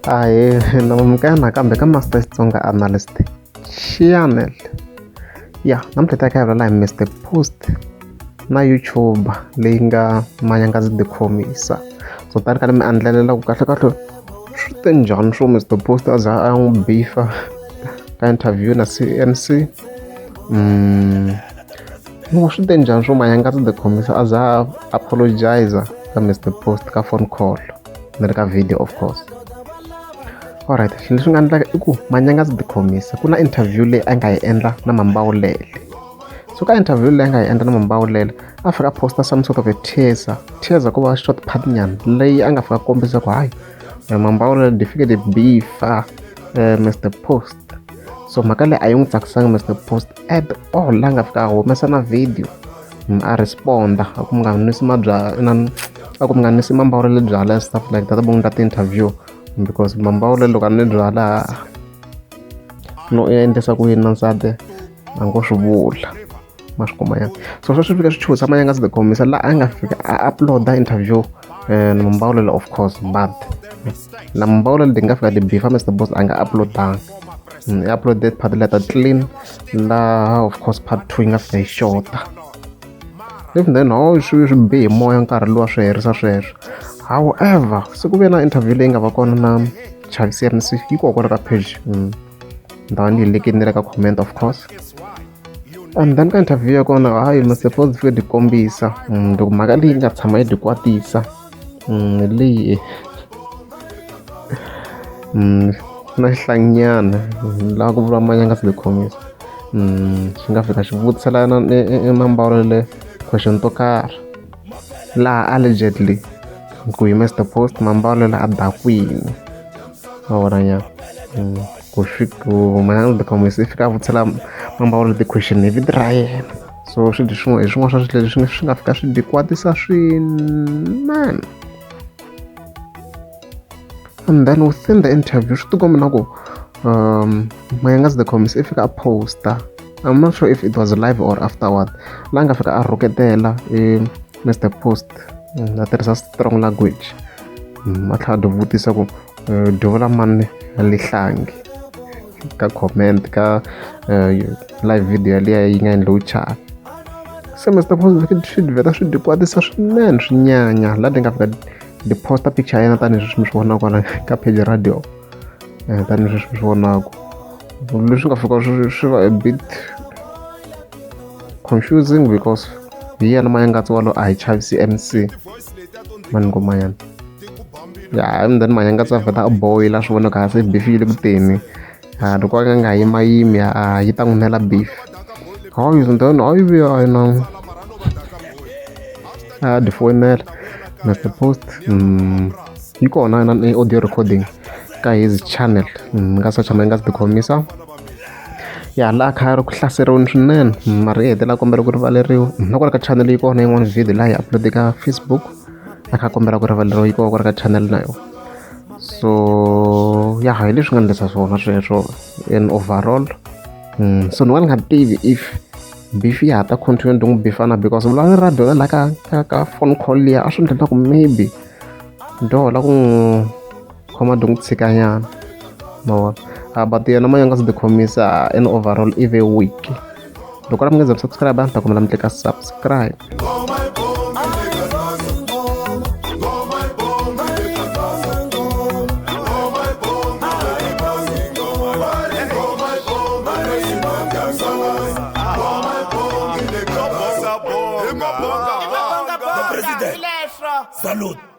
Ahee na amukela nakambe ka Master Xitsonga Analyst Channel. Ya namuntlha hi ta kha hi vulavula hi Mister Post na YouTube leyi nga Manyangazi the Khomisa. So tani kha ni mi endlelela ku kahlekahle swi te njhani swo Mister Post a za a n'wi beef-a ka interview na C_N_C. No swi te njhani swo Manyangazi the Khomisa a za a apologize ka Mister Post ka phone call na le ka video of course. Alright leswi nga endleka i ku Manyangazi the Khomisa ku na interview leyi a nga yi endla na Mambawulele. So ka interview leyi a nga yi endla na Mambawulele a fika a posta some sort of a teaser, teaser ko va short part nyana leyi a nga fika a kombisa ku hayi Mambawulele di fike di beef-a Mister Post. So mhaka leyi a yi n'wi tsakisanga Mister Post at all laha nga fika a humesa na video a respond-a a ku mi nga nwisi mabyalwa inani a ku mi nga nwisi Mambawulele byalwa and stuff like that vo n'wi endla ti-interview because Mambawulele loko a nwe byalwa no i endlisa ku yini na nsati a ngo swi vula ma swi kuma nyana so sweswo swi fika swi chuhisa Manyangazi the Khomisa laha a nga fika a upload-a interview na Mambawulele of course but na Mambawulele di nga fika di beef-a Mister Post a nga upload-anga i upload-e part liya ta clean laha of course part 2 yi nga fika yi xota even then ho swi swi bihe moya nkarhi luwa swi herisa sweswo however se ku ve na interview leyi nga va kona na Chavi C_M_C yi kona kwala ka page ni ta va ni yi lekini na le ka comment of course and then ka interview ya kona hayi Mister Post fike di kombisa loko mhaka leyi nga tshama yi di kwatisa hi leyi na xihlanginyana laha ku vuriwa Manyangazi the Khomisa xi nga fika xi vutisela na Mambawulele question to karhi laha allegedly ku hi Mister Post Mambawulele a dakwini ma vona nyana ku swi ku Manyangazi the Khomisa i fika a vutisela Mambawulele ti-question hi vito ra yena so swi hi swin'wana swa swilo leswi swi nga fika swi di kwatisa swinene. And then within the interview swi tikomba na ku Manyangazi the Khomisa i fika a posta I'm not sure if it was live or afterward laha nga fika a rhuketela Mister Post a tirhisa strong language a tlhela a di vutisa ku dyi vula mani lihlangi ka comment ka live video yaliya yi nga endliwi Chavi. Se Mister Post swi vheta swi di kwatisa swinene swi nyanya laha ni nga fika di posta picture ya yena tanihileswi mi swi vonaka kwala ka page ra dyo tanihileswi mi swi vonaka leswi nga fika swi swi va a bit confusing because hi yena Manyangazi walowo a hi Chavi C_M_C mani ngoma yana ya and then Manyangazi a vheta a boil a swi vona ku ha se beef yi le ku teni loko a nga yimayimi a yi ta n'wi nela beef hayi then hayi vuya na a di foyinela Mister Post yi kona na audio recording ka his channel mi nga search Manyangazi the Khomisa ya laha kha a ri ku hlaseriweni swinene mara i hetelela a kombela ku rivaleriwa na kwala ka channel yi kona yin'wana video laha yi upload ka Facebook a kha a kombela ku rivaleriwa yi kona kwala ka channel na yona so ya hi leswi nga endlisa swona sweswo in overall so ni nga ni nga tivi if beef ya ha ta continue di n'wi beef-ana because vulavula ra dyona la ka ka ka phone call liya a swi endla ku maybe dyoho la ku n'wi khoma di n'wi tshikanyana ma vona but yena Manyangazi the Khomisa in overall i ve weak loko la mi nga za mi subscribe a ni ta kombela mi tlika subscribe. Salute.